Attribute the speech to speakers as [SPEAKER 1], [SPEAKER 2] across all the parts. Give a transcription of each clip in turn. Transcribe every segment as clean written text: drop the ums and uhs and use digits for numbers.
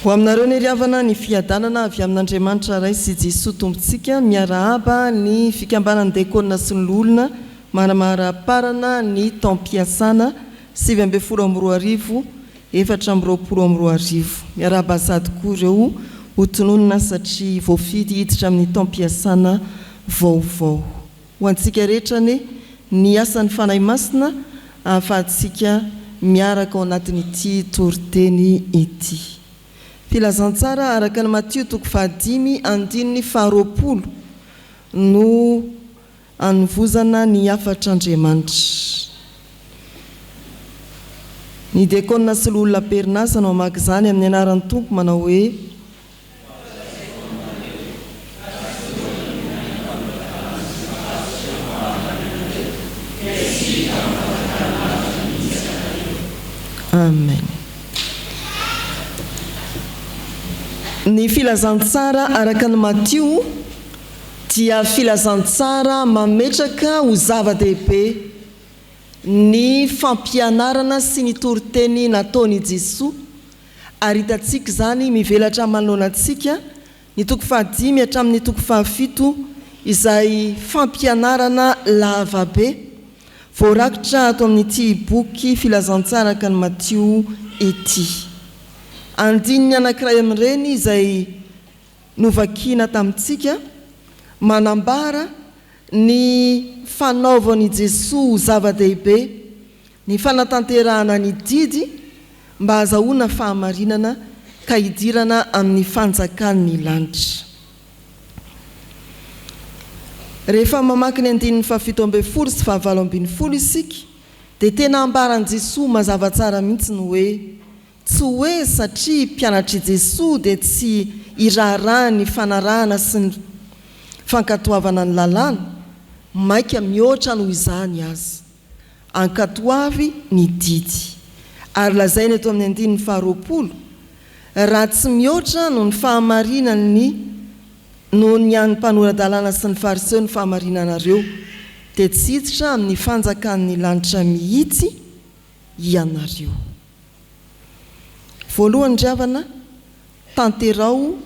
[SPEAKER 1] Ho aminareo ny ry havana ny fiadanana avy amin'Andriamanitra Ray sy Jesoa Tompontsika, miarahaba ny fikambanan'ny Dekona sy ny Loholona manamaraparana ny taom-piasana 2019 2024. Miarahaba sady koa ireo ho tononina satria voafidy hiditra amin'ny taom-piasana vaovao. Ho antsika rehetra anie ny asan'ny Fanahy Masina ahafahantsika miaraka ao anatin'ity toriteny ity. Filazantsara araka an'i Matio toko fahadimy andininy faharoapolo no anovozana ny hafatr'Andriamanitra. Ny diakona sy loholona am-perinasa no hamaky izany amin'ny anaran'ny Tompo manao hoe. Amen. Ny filazantsara araka an'i Matio dia filazantsara mametraka ho zava-dehibe ny fampianarana sy ny toriteny nataon'i Jesoa Ary hitantsika izany mivelatra manoloana antsika ny toko fahadimy hatramin'ny toko fahafito izay fampianarana lavabe voarakitra ato amin'ity boky Filazantsara araka an'i Matio ity. Andininy anankiray amin'ireny izay novakiana tamintsika manambara ny fanaovan'i Jesoa ho zava-dehibe Ny fanatanterahana ny didy mba hazahoana fahamarinana ka hidirana amin'ny fanjakan'ny lanitra. Rehefa mamaky ny andininy fahafito ambinifolo sy fahavalo ambinifolo isika dia tena ambaran'i Jesoa mazava tsara mihitsy ny hoe tsy hoe satria mpianatr'i Jesoa dia tsy hiraharaha ny fanarahana sy ny fankatoavana ny lalàna, maika mihoatra noho izany aza. Ankatoavy ny didy. Ary lazaina eto amin'ny andininy faharoapolo, Raha tsy mihoatra noho ny fahamarinan'ny noho ny an'ny mpanora-dalàna sy ny Fariseo ny fahamarinanareo, dia tsy hiditra amin'ny fanjakan'ny lanitra mihitsy ianareo. Voalohany ry havana, tanteraho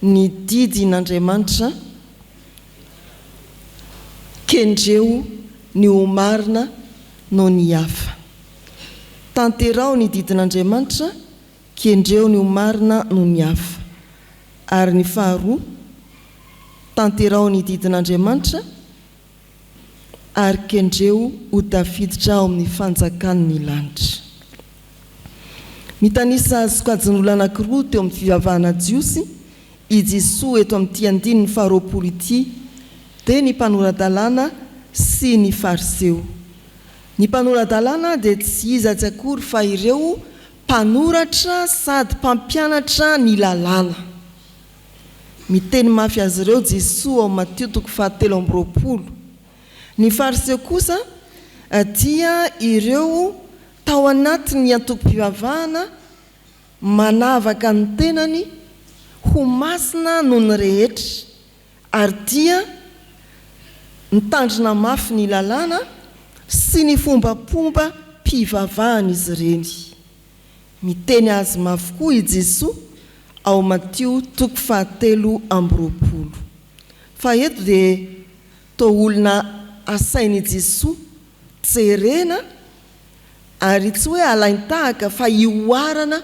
[SPEAKER 1] ny didin'Andriamanitra, kendreo ny ho marina noho ny hafa. Tanteraho ny didin'Andriamanitra, kendreo ny ho marina noho ny hafa. Ary ny faharoa, tanteraho ny didin'Andriamanitra, ary kendreo ho tafiditra ao amin'ny fanjakan'ny lanitra. Mitanisa sokajin'olona anankiroa teo amin'ny fivavahana jiosy i Jesoa eto amin'ity andininy faharoapolo ity, dia ny mpanora-dalàna sy ny Fariseo. Ny mpanora-dalàna dia tsy iza tsy akory fa ireo mpanoratra sady mpampianatra ny lalàna. Miteny mafy azy ireo Jesoa ao Matio toko fahatelo amby roapolo. Ny Fariseo kosa dia ireo tao anatin'ny antokom-pivavahana manavaka ny tenany ho masina noho ny rehetra ary dia mitandrina mafy ny lalàna sy ny fombafomba-pivavahan'izy ireny. Miteny azy mafy koa i Jesoa ao Matio toko fahatelo amby roapolo. Fa eto dia toa olona asain'i Jesoa jerena ary tsy hoe alain-tahaka fa ihoarana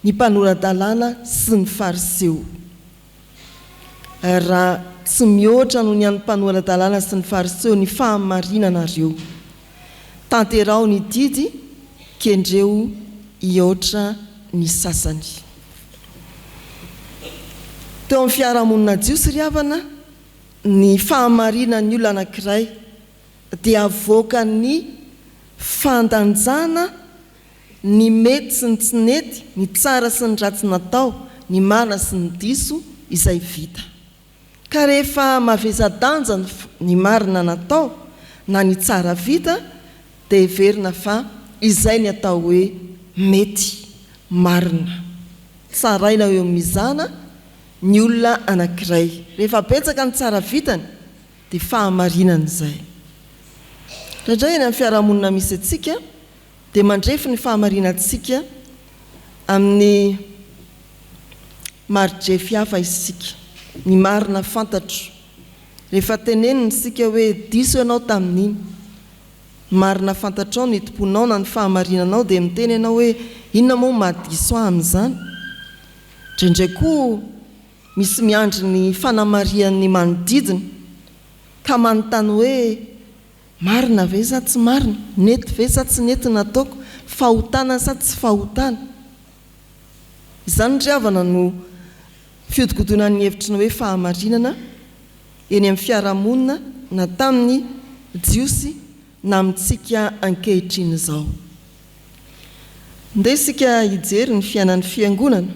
[SPEAKER 1] ny mpanora-dalàna sy ny Fariseo. Raha tsy mihoatra noho ny an'ny mpanora-dalàna sy ny Fariseo ny fahamarinanareo. Tanteraho ny didy, kendreo hihoatra ny sasany. Teo amin'ny fiarahamonina jiosy ry havana, ny fahamarinan'ny olona anankiray dia avoakan'ny fandanjana ny mety sy ny tsy nety, ny tsara sy ny ratsy natao, ny marina sy ny diso izay vita. Ka rehefa mavesa-danja ny marina natao na ny tsara vita dia heverina fa izay ny atao hoe mety, marina. Tsaraina eo amin'ny mizana ny olona anankiray. Rehefa betsaka ny tsara vitany dia fahamarinana izay. Indraindray eny amin'ny fiarahamonina misy antsika dia mandrefy ny fahamarinantsika amin'ny. Mari-drefy hafa isika. Ny marina fantatro. Rehefa tenenina isika hoe diso ianao tamin'iny. Ny marina fantatrao ny hitompoanao na ny fahamarinanao dia miteny ianao hoe inona moa no mahadiso ahy amin'izany? Indraindray koa misy miandry ny fanamarihan'ny manodidina ka manontany hoe marina ve sa tsy marina? Nety ve sa tsy nety ny nataoko? Fahotana sa tsy fahotana? Izany ry havana no fihodinkodinan'ny hevitry ny hoe fahamarinana eny amin'ny fiarahamonina na tamin'ny Jiosy na amintsika ankehitriny izao. Ndeha isika hijery ny fiainan'ny Fiangonana.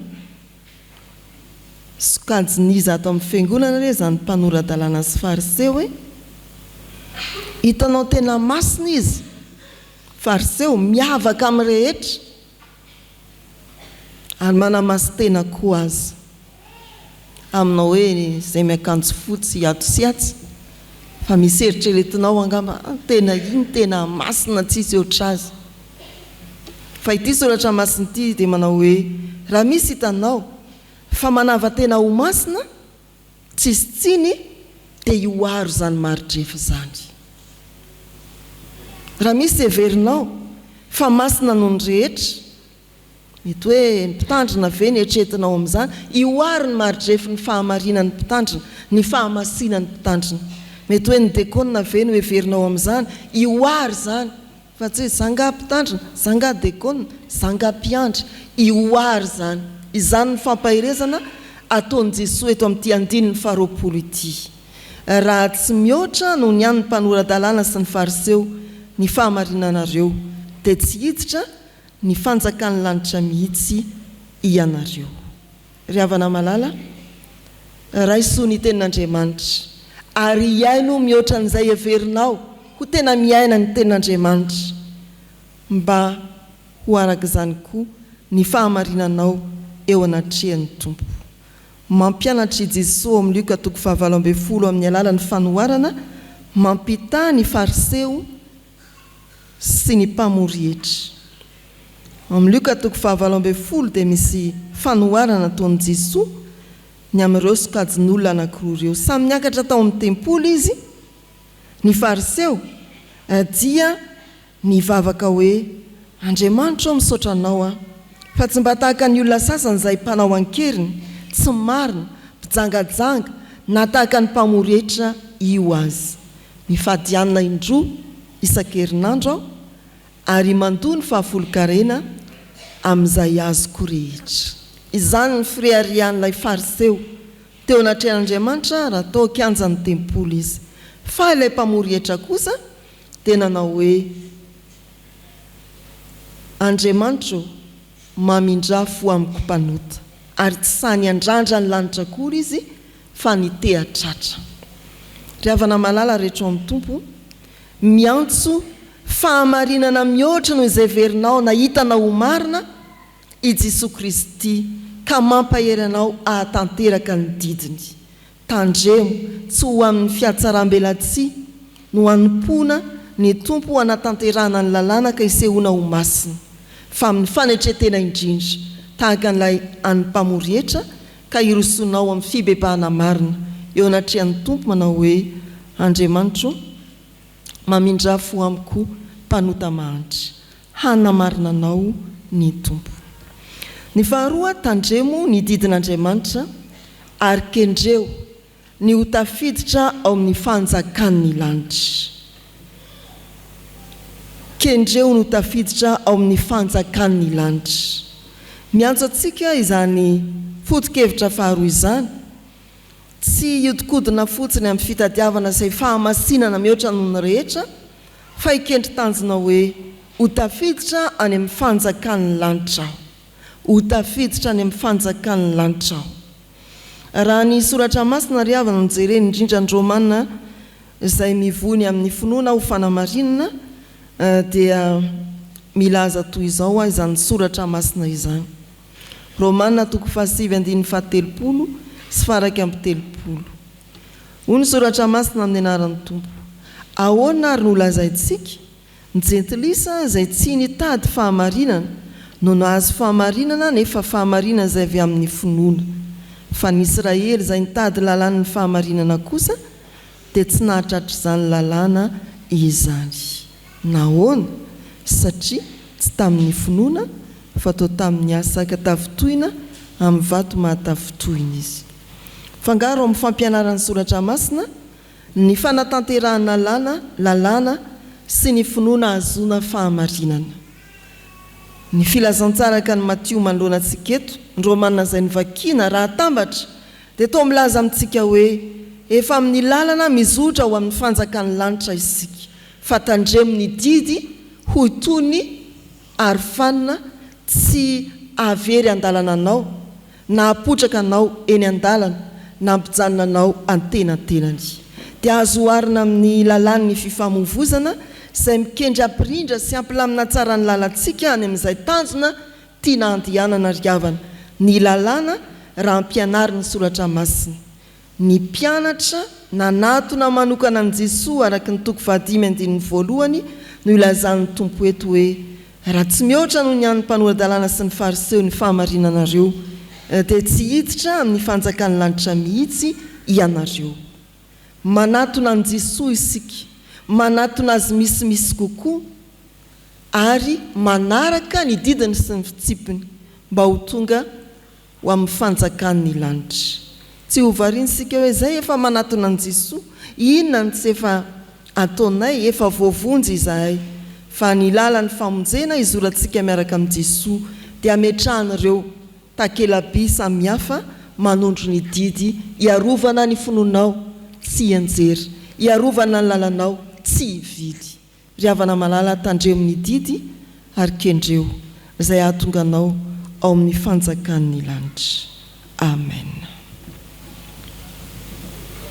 [SPEAKER 1] Sokajin'iza ato amin'ny Fiangonana re izany mpanora-dalàna sy Fariseo e? Hitanao tena masina izy, Fariseo, miavaka amin'ny rehetra. Ary manamasin-tena koa aza. Aminao hoe izay miakanjo fotsy ato sy atsy, fa misy eritreretinao angamba ah, tena iny tena masina tsisy ohatr'azy. Fa ity soratra masina ity dia manao hoe raha misy hitanao fa manava-tena ho masina, tsisy tsiny, dia hioharo izany mari-drefy izany. Raha misy heverinao fa masina noho ny rehetra, mety hoe ny mpitandrina ve ny eritreretinao amin'izany, hioharo ny mari-drefin'ny fahamarinan'ny mpitandrina, ny fahamasinan'ny mpitandrina. Mety hoe ny dekona ve no heverinao amin'izany, hioharo izany. Fa tsy hoe za nga mpitandrina, za nga dekona, za nga mpiandry. Iohary izany. Izany ny fampaherezana ataon'i Jesoa eto amin'ity andininy faharoapolo ity. Raha tsy mihoatra noho ny an'ny mpanora-dalàna sy ny Fariseo ny fahamarinanareo, dia tsy hiditra ny fanjakan'ny lanitra mihitsy ianareo. Ry havana malala, raiso ny Tenin'Andriamanitra ary iaino mihoatra an'izay heverinao ho tena miaina ny Tenin'Andriamanitra, mba ho araka izany koa ny fahamarinanao eo anatrehan'ny Tompo. Mampianatra i Jesoa ao amin'ny Lioka toko fahavalo ambin'ny folo amin'ny alalan'ny fanoharana mampitaha ny Fariseo sy ny mpamory hetra. Ao amin'ny Lioka toko fahavalo ambin'ny folo dia misy fanoharana ataon'i Jesoa ny amin'ireo sokajin'olona anankiroa ireo. Samy niakatra tao amin'ny tempoly izy, ny Fariseo dia nivavaka hoe, Andriamanitra ô misaotra Anao aho, fa tsy mba tahaka ny olona sasany izay mpanao an-keriny, tsy marina, mpijangajanga, na tahaka ny mpamory hetra io aza. Mifady hanina indroa isan-kerinandro aho ary mandoa ny fahafolon-karena amin'izay azoko rehetra. Izany ny fireharehan'ilay Fariseo teo anatrehan'Andriamanitra raha tao an-kianjan'ny tempoly izy. Fa ilay mpamory hetra kosa dia nanao hoe, Andriamanitra ô, mamindrà fo amiko mpanota. Ary tsy sahy niandrandra ny lanitra akory izy fa niteha-tratra. Ry havana malala rehetra ao amin'ny Tompo, miantso fahamarinana mihoatra noho izay heverinao na hitanao ho marina i Jesoa Kristy ka mampahery anao hahatanteraka ny didiny. Tandremo tsy ho amin'ny fihatsaram-belatsihy no hanompoana ny Tompo hanatanterahana ny lalàna ka hisehoana ho masina, fa amin'ny fanetren-tena indrindra, tahaka an'ilay an'ny mpamory hetra ka hirosoanao amin'ny fibebahana marina eo anatrehan'ny Tompo manao hoe, Andriamanitro ô, mamindrà fo amiko mpanota mahantra. Hanamarina anao ny Tompo. Ny faharoa, tandremo ny didin'Andriamanitra ary kendreo ny ho tafiditra ao amin'ny fanjakan'ny lanitra. Kendreo ny ho tafiditra ao amin'ny fanjakan'ny lanitra. Miantso antsika izany foto-kevitra faharoa izany, tsy hiodikodina fotsiny amin'ny fitadiavana izay fahamasinana mihoatra noho ny rehetra, fa hikendry tanjona hoe, Ho tafiditra any amin'ny fanjakan'ny lanitra aho. Ho tafiditra any amin'ny fanjakan'ny lanitra aho. Raha ny Soratra Masina ry havana no jerena, indrindra ny Romana izay mivoy ny amin'ny finoana ho fanamarinana, dia milaza toy izao izany Soratra Masina izany. Romana toko fahasivy andininy fahatelopolo sy faha-iraika amby telopolo. Hoy ny Soratra Masina amin'ny anaran'ny Tompo, Ahoana ary no holazaintsika? Ny jentilisa izay tsy nitady fahamarinana no nahazo fahamarinana nefa fahamarinana izay avy amin'ny finoana. Fa ny Israely izay nitady lalàn'ny fahamarinana kosa dia tsy nahatratra izany lalàna izany. Nahoana? Satria tsy tamin'ny finoana fa toa tamin'ny asa ka tafintohina amin'ny vato mahatafintohina izy. Fangaro amin'ny fampianaran'ny Soratra Masina ny fanatanterahana lana lalàna sy ny finoana ahazoana fahamarinana. Ny filazantsara araka an'i Matio manoloana antsika eto, ny Romana izay novakiana, raha atambatra, dia toa milaza amintsika hoe efa amin'ny lalana mizotra ho amin'ny fanjakan'ny lanitra isika, fa tandremo ny didy hoy toy ny arofanina tsy hahavery andalana anao na hapotraka anao eny an-dalana na hampijanona anao antenantenany. Dia azo oharina amin'ny lalàn'ny fifamoivozana izay mikendry hampirindra sy hampilamina tsara ny lalantsika any amin'izay tanjona tiana handehanana ry havana, ny lalàna raha ampianarin'ny Soratra Masina. Ny mpianatra nanatona manokana an'i Jesoa araka ny toko fahadimy andininy voalohany no ilazan'ny Tompo eto hoe, Raha tsy mihoatra noho ny an'ny mpanora-dalàna sy ny Fariseo ny fahamarinanareo, dia tsy hiditra amin'ny fanjakan'ny lanitra mihitsy ianareo. Manatona an'i Jesoa isika, manatona Azy misimisy kokoa, ary manaraka ny didiny sy ny fitsipiny mba ho tonga ho amin'ny fanjakan'ny lanitra. Tsy ho variana isika hoe izay efa manatona an'i Jesoa, inona no tsy efa ataonay, efa voavonjy izahay. Fa ny lalan'ny famonjena izorantsika miaraka amin'i Jesoa dia ametrahan'ireo takela-by samihafa manondro ny didy hiarovana ny finoanao tsy hianjera, hiarovana ny lalanao tsy hivily. Ry havana malala tandremo ny didy ary kendreo izay hahatonga anao ao amin'ny fanjakan'ny lanitra. Amen.